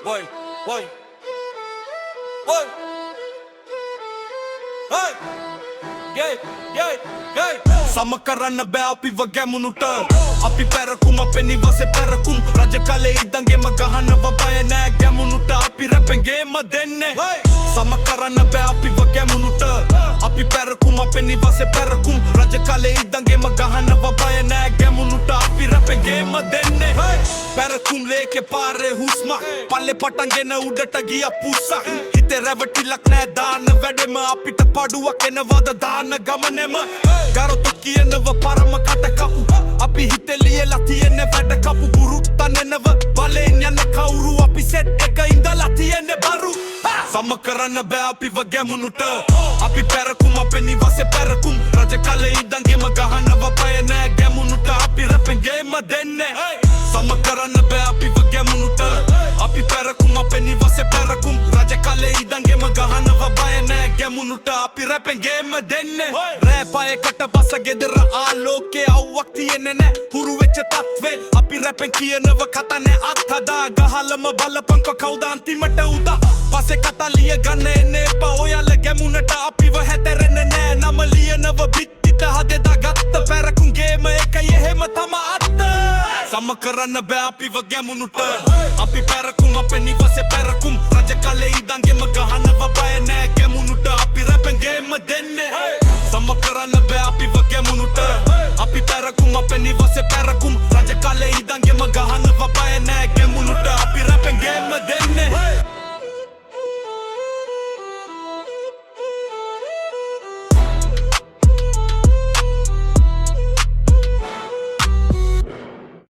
Woi, woi, woi, hey, gay, gay, gay. සම කරන්න බෑ අපිව ගැමුණුට. අපි පැරකුම්, අපේ නිවසේ පැරකුම්. රජ කලේ ඉඳන්ගෙම ගහනව, බය නෑ ගැමුණුට. අපි රැපෙන් ගේම දෙන්නේ. සම කරන්න බෑ අපිව ගැමුණුට. අපි පැරකුම්, අපේ නිවසේ පැරකුම්. රජ කලේ ඉඳන්ගෙම ගහනව, බය නෑ ගැමුණුට. අපි රැපෙන් ගේම දෙන්නේ. පැරකුම් ලේකේ පාරේ හුස්මක්. පල්ලේ පටන්ගෙන උඩට ගිය පුස්සක්. හිතේ රැවටිලක් නෑ, දාන වැඩෙම. අපිට පඩුවක් එනවද දාන ගමනෙම. ගරොතු කියනව පරම කට කපු. අපි හිතේ ලියලා තියෙන්නේ වැඩ කපු. ගුරුත්තන් එනව බලෙන් යන කවුරු. අපි සෙට් එක ඉඳලා තියෙන්නේ බරු. සම කරන්න බෑ අපිව ගැමුණුට. අපි පැරකුම්, අපේ නිවසේ පැරකුම්. රජ කලේ ඉඳන්ගෙම ගහනව, බය නෑ ගැමුණුට. අපි රැපෙන් ගේම දෙන්නේ. සම කරන්න බෑ අපිව ගැමුණුට. අපි පැරකුම්, අපේ නිවසේ පැරකුම්. රජ කලේ ඉඳන්ගෙම ගහනව, බය නෑ ගැමුණුට. අපි රැපෙන් ගේම දෙන්නේ. රෑ 5කට බස ගෙදර ආලෝකේ අව්වක් තියෙන්නේ නෑ හුරු වෙච්ච තත්වේ. අපි රැපෙන් කියනව කතා නෑ, අත් හදා ගහලම බලපංකො කවුද අන්තිමට උදා. පස්සේ කතා ලිය ගන්න එන්න එපා ඔයාලා. ගැමුණට අපිව හැතරෙන්නේ නෑ. නම ලියනව බිත්තිට හදෙදා ගත්ත. පැරකුම් ගේම එක එහෙම තම අත්ත. සම කරන්න බෑ අපිව ගැමුණුට. අපි පැරකුම්, අපේ නිවසේ පැරකුම්. රජ කලේ ඉඳන්ගෙම ගහනව, බය නෑ ගැමුණුට. අපි රැපෙන් ගේම දෙන්නේ. සම කරන්න බෑ අපිව ගැමුණුට. අපි පැරකුම්, අපේ නිවසේ පැරකුම්. රජ කලේ ඉඳන්